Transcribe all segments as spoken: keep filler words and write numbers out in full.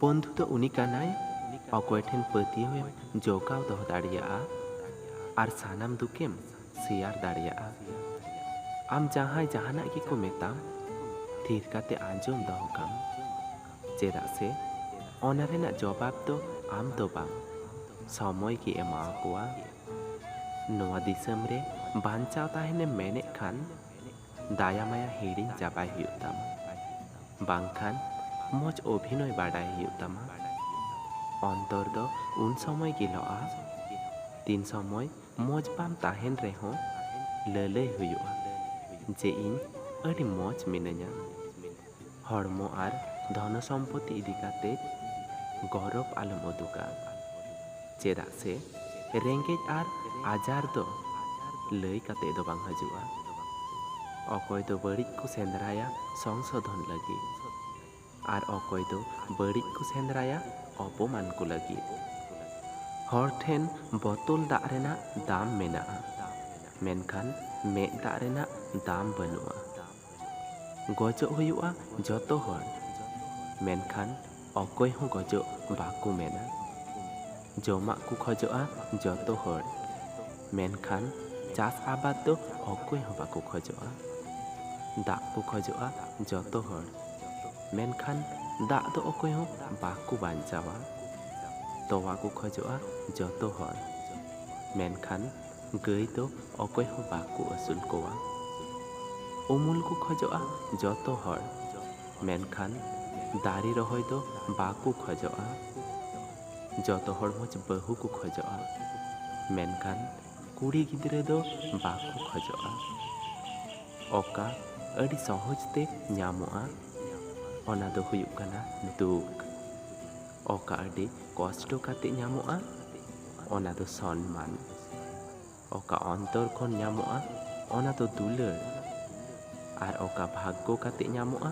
ᱵᱚᱱᱫᱷᱩ ᱫᱚ ᱩᱱᱤ ᱠᱟᱱᱟᱭ, ᱚᱠᱚᱭ ᱴᱷᱮᱱ ᱯᱟᱹᱛᱭᱟᱹᱣ ᱮᱢ ᱡᱚᱜᱟᱣ ᱫᱚᱦᱚ ᱫᱟᱲᱮᱭᱟᱜᱼᱟ ᱟᱨ ᱥᱟᱱᱟᱢ ᱫᱩᱠᱮᱢ ᱥᱮᱭᱟᱨ ᱫᱟᱲᱮᱭᱟᱜᱼᱟ᱾ ᱟᱢ ᱡᱟᱦᱟᱸᱭ ᱡᱟᱦᱟᱱᱟᱜ ᱜᱮᱠᱚ ᱢᱮᱛᱟᱢ, ᱛᱷᱤᱨ ᱠᱟᱛᱮ ᱟᱸᱡᱚᱢ ᱫᱚᱦᱚ ᱠᱟᱢ, ᱪᱮᱫᱟᱜ ᱥᱮ ᱚᱱᱟ ᱨᱮᱱᱟᱜ ᱡᱚᱵᱟᱵ ᱫᱚ ᱟᱢ ᱫᱚ ᱵᱟᱝ, ᱥᱚᱢᱚᱭ ᱜᱮ ᱮᱢᱟ ᱟᱠᱚᱣᱟ᱾ ᱱᱚᱣᱟ ᱫᱤᱥᱚᱢ ᱨᱮ ᱵᱟᱧᱪᱟᱣ ᱛᱟᱦᱮᱱᱮᱢ ᱢᱮᱱᱮᱫ ᱠᱷᱟᱱ, ᱫᱟᱭᱟ ᱢᱟᱭᱟ ᱦᱤᱲᱤᱧ ᱪᱟᱵᱟᱭ ᱦᱩᱭᱩᱜ ᱛᱟᱢᱟ, ᱵᱟᱝᱠᱷᱟᱱ ᱢᱚᱡᱽ ᱚᱵᱷᱤᱱᱚᱭ ᱵᱟᱰᱟᱭ ᱦᱩᱭᱩᱜ ᱛᱟᱢᱟ᱾ ᱚᱱᱛᱚᱨ ᱫᱚ ᱩᱱ ᱥᱚᱢᱚᱭ ᱜᱮᱞᱚᱜᱼᱟ, ᱛᱤᱱ ᱥᱚᱢᱚᱭ ᱢᱚᱡᱽ ᱵᱟᱢ ᱛᱟᱦᱮᱱ ᱨᱮᱦᱚᱸ ᱞᱟᱹᱞᱟᱹᱭ ᱦᱩᱭᱩᱜᱼᱟ ᱡᱮ ᱤᱧ ᱟᱹᱰᱤ ᱢᱚᱡᱽ ᱢᱤᱱᱟᱹᱧᱟ᱾ ᱦᱚᱲᱢᱚ ᱟᱨ ᱫᱷᱚᱱᱚ ᱥᱚᱢᱯᱚᱛᱤ ᱤᱫᱤ ᱠᱟᱛᱮ ᱜᱚᱨᱚᱵ ᱟᱞᱚᱢ ᱩᱫᱩᱜᱟ, ᱪᱮᱫᱟᱜ ᱥᱮ ᱨᱮᱸᱜᱮᱡ ᱟᱨ ᱟᱡᱟᱨ ᱫᱚ ᱞᱟᱹᱭ ᱠᱟᱛᱮ ᱫᱚ ᱵᱟᱝ ᱦᱤᱡᱩᱜᱼᱟ᱾ ᱚᱠᱚᱭ ᱫᱚ ᱵᱟᱹᱲᱤᱡ ᱠᱚ ᱥᱮᱸᱫᱽᱨᱟᱭᱟ ᱥᱚᱝᱥᱳᱫᱷᱚᱱ ᱞᱟᱹᱜᱤᱫ, ᱟᱨ ᱚᱠᱚᱭ ᱫᱚ ᱵᱟᱹᱲᱤᱡ ᱠᱚ ᱥᱮᱸᱫᱽᱨᱟᱭᱟ ᱚᱯᱚᱢᱟᱱ ᱠᱚ ᱞᱟᱹᱜᱤᱫ᱾ ᱦᱚᱲ ᱴᱷᱮᱱ ᱵᱚᱛᱚᱞ ᱫᱟᱜ ᱨᱮᱱᱟᱜ ᱫᱟᱢ ᱢᱮᱱᱟᱜᱼᱟ, ᱢᱮᱱᱠᱷᱟᱱ ᱢᱮᱫ ᱫᱟᱜ ᱨᱮᱱᱟᱜ ᱫᱟᱢ ᱵᱟᱹᱱᱩᱜᱼᱟ᱾ ᱜᱚᱡᱚᱜ ᱦᱩᱭᱩᱜᱼᱟ ᱡᱚᱛᱚ ᱦᱚᱲ, ᱢᱮᱱᱠᱷᱟᱱ ᱚᱠᱚᱭ ᱦᱚᱸ ᱜᱚᱡᱚᱜ ᱵᱟᱠᱚ ᱢᱮᱱᱟ᱾ ᱡᱚᱢᱟᱜ ᱠᱚ ᱠᱷᱚᱡᱚᱜᱼᱟ ᱡᱚᱛᱚ ᱦᱚᱲ, ᱢᱮᱱᱠᱷᱟᱱ ᱪᱟᱥ ᱟᱵᱟᱫ ᱫᱚ ᱚᱠᱚᱭ ᱦᱚᱸ ᱵᱟᱠᱚ ᱠᱷᱚᱡᱚᱜᱼᱟ᱾ ᱫᱟᱜ ᱠᱚ ᱠᱷᱚᱡᱚᱜᱼᱟ ᱡᱚᱛᱚ ᱦᱚᱲ, ᱢᱮᱱᱠᱷᱟᱱ ᱫᱟᱜ ᱫᱚ ᱚᱠᱚᱭ ᱦᱚᱸ ᱵᱟᱠᱚ ᱵᱟᱧᱪᱟᱣᱟ᱾ ᱛᱚᱣᱟ ᱠᱚ ᱠᱷᱚᱡᱚᱜᱼᱟ ᱡᱚᱛᱚ ᱦᱚᱲ, ᱢᱮᱱᱠᱷᱟᱱ ᱜᱟᱹᱭ ᱫᱚ ᱚᱠᱚᱭ ᱦᱚᱸ ᱵᱟᱠᱚ ᱟᱹᱥᱩᱞ ᱠᱚᱣᱟ᱾ ᱩᱢᱩᱞ ᱠᱚ ᱠᱷᱚᱡᱚᱜᱼᱟ ᱡᱚᱛᱚ ᱦᱚᱲ, ᱢᱮᱱᱠᱷᱟᱱ ᱫᱟᱨᱮ ᱨᱚᱦᱚᱭ ᱫᱚ ᱵᱟᱠᱚ ᱠᱷᱚᱡᱚᱜᱼᱟ᱾ ᱡᱚᱛᱚ ᱦᱚᱲ ᱢᱚᱡᱽ ᱵᱟᱹᱦᱩ ᱠᱚ ᱠᱷᱚᱡᱚᱜᱼᱟ, ᱢᱮᱱᱠᱷᱟᱱ ᱠᱩᱲᱤ ᱜᱤᱫᱽᱨᱟᱹ ᱫᱚ ᱵᱟᱠᱚ ᱠᱷᱚᱡᱚᱜᱼᱟ᱾ ᱚᱠᱟ ᱟᱹᱰᱤ ᱥᱚᱦᱚᱡ ᱛᱮ ᱧᱟᱢᱚᱜᱼᱟ, ᱚᱱᱟ ᱫᱚ ᱦᱩᱭᱩᱜ ᱠᱟᱱᱟ ᱫᱩᱠ᱾ ᱚᱠᱟ ᱟᱹᱰᱤ ᱠᱚᱥᱴᱚ ᱠᱟᱛᱮ ᱧᱟᱢᱚᱜᱼᱟ, ᱚᱱᱟ ᱫᱚ ᱥᱚᱱᱢᱟᱱ᱾ ᱚᱠᱟ ᱚᱱᱛᱚᱨ ᱠᱷᱚᱱ ᱧᱟᱢᱚᱜᱼᱟ, ᱚᱱᱟ ᱫᱚ ᱫᱩᱞᱟᱹᱲ᱾ ᱟᱨ ᱚᱠᱟ ᱵᱷᱟᱜᱽᱜᱚ ᱠᱟᱛᱮ ᱧᱟᱢᱚᱜᱼᱟ,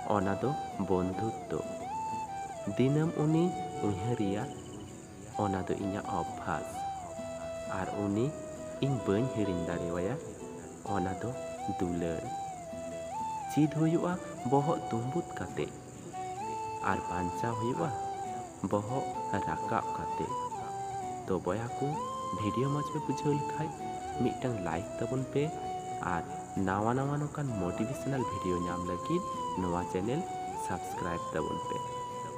ᱚᱱᱟ ᱫᱚ ᱵᱚᱱᱫᱷᱩᱛᱛᱚ᱾ ᱫᱤᱱᱟᱹᱢ ᱩᱱᱤ ᱩᱭᱦᱟᱹᱨᱮᱭᱟ, ᱚᱱᱟ ᱫᱚ ᱤᱧᱟᱹᱜ ᱚᱵᱵᱷᱟᱥ᱾ ᱟᱨ ᱩᱱᱤ ᱤᱧ ᱵᱟᱹᱧ ᱦᱤᱲᱤᱧ ᱫᱟᱲᱮᱣᱟᱭᱟ, ᱚᱱᱟ ᱫᱚ ᱫᱩᱞᱟᱹᱲ᱾ ᱪᱮᱫ ᱦᱩᱭᱩᱜᱼᱟ ᱵᱚᱦᱚᱜ ᱛᱩᱢᱵᱩᱫ ᱠᱟᱛᱮ? ᱟᱨ ᱵᱟᱧᱪᱟᱣ ᱦᱩᱭᱩᱜᱼᱟ ᱵᱚᱦᱚᱜ ᱨᱟᱠᱟᱵ ᱠᱟᱛᱮ᱾ ᱛᱚ ᱵᱚᱭᱦᱟ ᱠᱚ, ᱵᱷᱤᱰᱤᱭᱳ ᱢᱚᱡᱽ ᱯᱮ ᱵᱩᱡᱷᱟᱹᱣ ᱞᱮᱠᱷᱟᱡ ᱢᱤᱫᱴᱟᱝ ᱞᱟᱭᱤᱠ ᱛᱟᱵᱚᱱ ᱯᱮ, ᱟᱨ ᱱᱟᱣᱟ ᱱᱟᱣᱟ ᱱᱚᱝᱠᱟᱱ ᱢᱳᱴᱤᱵᱷᱮᱥᱚᱱᱟᱞ ᱵᱷᱤᱰᱤᱭᱳ ᱧᱟᱢ ᱞᱟᱹᱜᱤᱫ ᱱᱚᱣᱟ ᱪᱮᱱᱮᱞ ᱥᱟᱵᱥᱠᱨᱟᱭᱤᱵ ᱛᱟᱵᱚᱱ ᱯᱮ᱾